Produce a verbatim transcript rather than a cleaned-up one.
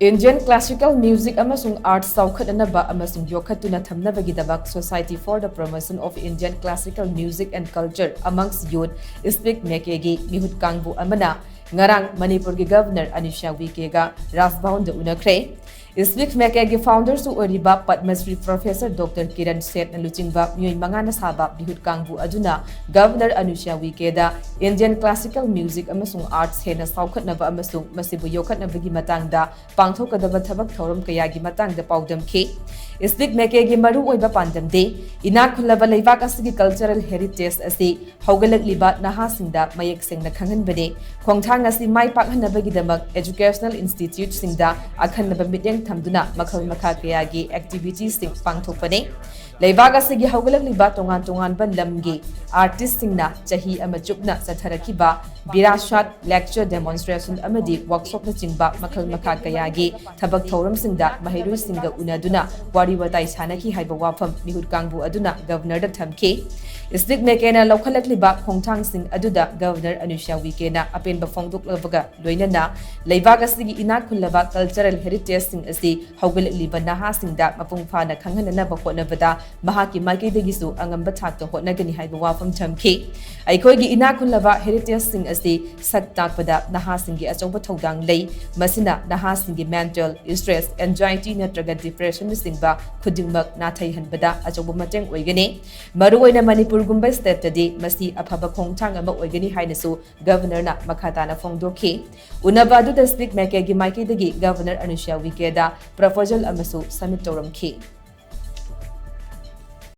Indian classical music ꯑꯃꯁꯨꯡ arts ꯆꯥꯎꯈꯠꯅꯅꯕ ꯑꯃꯁꯨꯡ ꯌꯣꯛꯈꯠꯇꯨꯅ ꯊꯝꯅꯕꯒꯤꯗꯃꯛ Society for the Promotion of Indian Classical Music and Culture amongst Youth, ꯏꯁꯄꯤꯛ ꯃꯦꯀꯦꯒꯤ ꯃꯤꯍꯨꯠ ꯀꯥꯡꯕꯨ ꯑꯃꯅ ꯉꯔꯥꯡ ꯃꯅꯤꯄꯨꯔꯒꯤ ꯒꯕꯔꯅꯔ ꯑꯅꯨꯁ꯭ꯌꯥ ꯎꯏꯀꯦꯒ ꯔꯥꯖꯚꯕꯟꯗ ꯎꯅꯈ꯭ꯔꯦ꯫ ꯏꯁꯄꯤꯛ ꯃꯦꯀꯦꯒꯤ ꯐꯥꯎꯟꯗꯔꯁꯨ ꯑꯣꯏꯔꯤꯕ ꯄꯗꯃꯁ꯭ꯔꯤ ꯄ꯭ꯔꯣꯐꯦꯁꯔ ꯗꯣꯛꯇꯔ ꯀꯤꯔꯟ ꯁꯦꯠꯅ ꯂꯨꯆꯤꯡꯕ ꯃꯤꯑꯣꯏ ꯃꯉꯥꯅ ꯁꯥꯕ ꯃꯤꯍꯨꯠ ꯀꯥꯡꯕꯨ ꯑꯗꯨꯅ ꯒꯕꯔꯅꯔ ꯑꯅꯨꯁ꯭ꯌꯥ ꯎꯏꯀꯦꯗ Indian classical music ꯑꯃꯁꯨꯡ arts ꯍꯦꯟꯅ ꯆꯥꯎꯈꯠꯅꯕ ꯑꯃꯁꯨꯡ ꯃꯁꯤꯕꯨ ꯌꯣꯛꯈꯠꯅꯕꯒꯤ ꯃꯇꯥꯡꯗ ꯄꯥꯡꯊꯣꯛꯀꯗꯕ ꯊꯕꯛ ꯊꯧꯔꯝ ꯀꯌꯥꯒꯤ ꯃꯇꯥꯡꯗ ꯄꯥꯎꯗꯝꯈꯤ꯫ ꯏꯁꯄꯤꯛ ꯃꯦꯀꯦꯒꯤ ꯃꯔꯨꯑꯣꯏꯕ ꯄꯥꯟꯗꯝꯗꯤ ꯏꯅꯥꯛ ꯈꯨꯜꯂꯕ ꯂꯩꯕꯥꯛ ꯑꯁꯤꯒꯤ cultural heritage ꯑꯁꯤ ꯍꯧꯒꯠꯂꯛꯂꯤꯕ ꯅꯍꯥꯁꯤꯡꯗ ꯃꯌꯦꯛ ꯁꯦꯡꯅ ꯈꯪꯍꯟꯕꯅꯤ꯫ ꯈꯣꯡꯊꯥꯡ ꯑꯁꯤ ꯃꯥꯏ ꯄꯥꯛꯍꯟꯅꯕꯒꯤꯗꯃꯛ educational instituteꯁꯤꯡꯗ ꯑꯈꯟꯅꯕ ꯃꯤꯠꯌꯦꯡ ꯊꯝꯗꯨꯅ ꯃꯈꯜ ꯃꯈꯥ ꯀꯌꯥꯒꯤ activitiesꯁꯤꯡ ꯄꯥꯡꯊꯣꯛꯄꯅꯤ꯫ ꯂꯩꯕꯥꯛ ꯑꯁꯤꯒꯤ ꯍꯧꯒꯠꯂꯛꯂꯤꯕ ꯇꯣꯉꯥꯟ ꯇꯣꯉꯥꯟꯕ ꯂꯝꯒꯤ artistꯁꯤꯡꯅ ꯆꯍꯤ ꯑꯃ ꯆꯨꯞꯅ ꯆꯠꯊꯔꯛꯈꯤꯕ ꯕꯤꯔꯥꯁꯥꯠ, lecture, demonstration ꯑꯃꯗꯤ workshopꯅꯆꯤꯡꯕ ꯃꯈꯜ ꯃꯈꯥ ꯀꯌꯥꯒꯤ ꯊꯕꯛ ꯊꯧꯔꯝꯁꯤꯡꯗ ꯃꯍꯩꯔꯣꯏꯁꯤꯡꯒ ꯎꯅꯗꯨꯅ ꯋꯥꯔꯤ ꯋꯥꯇꯥꯏ ꯁꯥꯟꯅꯈꯤ ꯍꯥꯏꯕ ꯋꯥꯐꯝ ꯃꯤꯍꯨꯠ ꯀꯥꯡꯕꯨ ꯑꯗꯨꯅ ꯒꯕꯔꯅꯔꯗ ꯊꯝꯈꯤ꯫ ꯏꯁꯄꯤꯛ ꯃꯦꯀꯦꯅ ꯂꯧꯈꯠꯂꯛꯂꯤꯕ ꯈꯣꯡꯊꯥꯡꯁꯤꯡ ꯑꯗꯨꯗ ꯒꯕꯔꯅꯔ ꯑꯅꯨꯁ꯭ꯌꯥ ꯎꯏꯀꯦꯅ ꯑꯄꯦꯟꯕ ꯐꯣꯡꯗꯣꯛꯂꯕꯒ ꯂꯣꯏꯅꯅ ꯂꯩꯕꯥꯛ ꯑꯁꯤꯒꯤ ꯏꯅꯥꯛ ꯈꯨꯜꯂꯕ cultural heritageꯁꯤꯡ ꯑꯁꯤ ꯍꯧꯒꯠꯂꯛꯂꯤꯕ ꯅꯍꯥꯁꯤꯡꯗ ꯃꯄꯨꯡ ꯐꯥꯅ ꯈꯪꯍꯟꯅꯅꯕ ꯍꯣꯠꯅꯕꯗ ꯃꯍꯥꯛꯀꯤ ꯃꯥꯏꯀꯩꯗꯒꯤꯁꯨ ꯑꯉꯝꯕ ꯊꯥꯛꯇ ꯍꯣꯠꯅꯒꯅꯤ ꯍꯥꯏꯕ ꯋꯥꯐꯝ ꯊꯝꯈꯤ꯫ ꯑꯩꯈꯣꯏꯒꯤ ꯏꯅꯥꯛ ꯈꯨꯜꯂꯕ heritageꯁꯤꯡ ꯑꯁꯤ ꯁꯛ ꯇꯥꯛꯄꯗ ꯅꯍꯥꯁꯤꯡꯒꯤ ꯑꯆꯧꯕ ꯊꯧꯗꯥꯡ ꯂꯩ꯫ ꯃꯁꯤꯅ ꯅꯍꯥꯁꯤꯡꯒꯤ mental stress, anxiety ꯅꯠꯇ꯭ꯔꯒ depressionꯅꯆꯤꯡꯕ ꯈꯨꯗꯤꯡꯃꯛ ꯅꯥꯊꯩꯍꯟꯕꯗ ꯑꯆꯧꯕ ꯃꯇꯦꯡ ꯑꯣꯏꯒꯅꯤ꯫ ꯃꯔꯨꯑꯣꯏꯅ ꯃꯅꯤꯄꯨꯔꯒꯨꯝꯕ stateꯇꯗꯤ ꯃꯁꯤ ꯑꯐꯕ ꯈꯣꯡꯊꯥꯡ ꯑꯃ ꯑꯣꯏꯒꯅꯤ ꯍꯥꯏꯅꯁꯨ ꯒꯕꯔꯅꯔꯅ ꯃꯈꯥ ꯇꯥꯅ ꯐꯣꯡꯗꯣꯛꯈꯤ꯫ ꯎꯅꯕ ꯑꯗꯨꯗ ꯏꯁꯄꯤꯛ ꯃꯦꯀꯦꯒꯤ ꯃꯥꯏꯀꯩꯗꯒꯤ ꯒꯕꯔꯅꯔ ꯑꯅꯨꯁ꯭ꯌꯥ ꯎꯏꯀꯦꯗ proposal ꯑꯃꯁꯨ submit ꯇꯧꯔꯝꯈꯤ꯫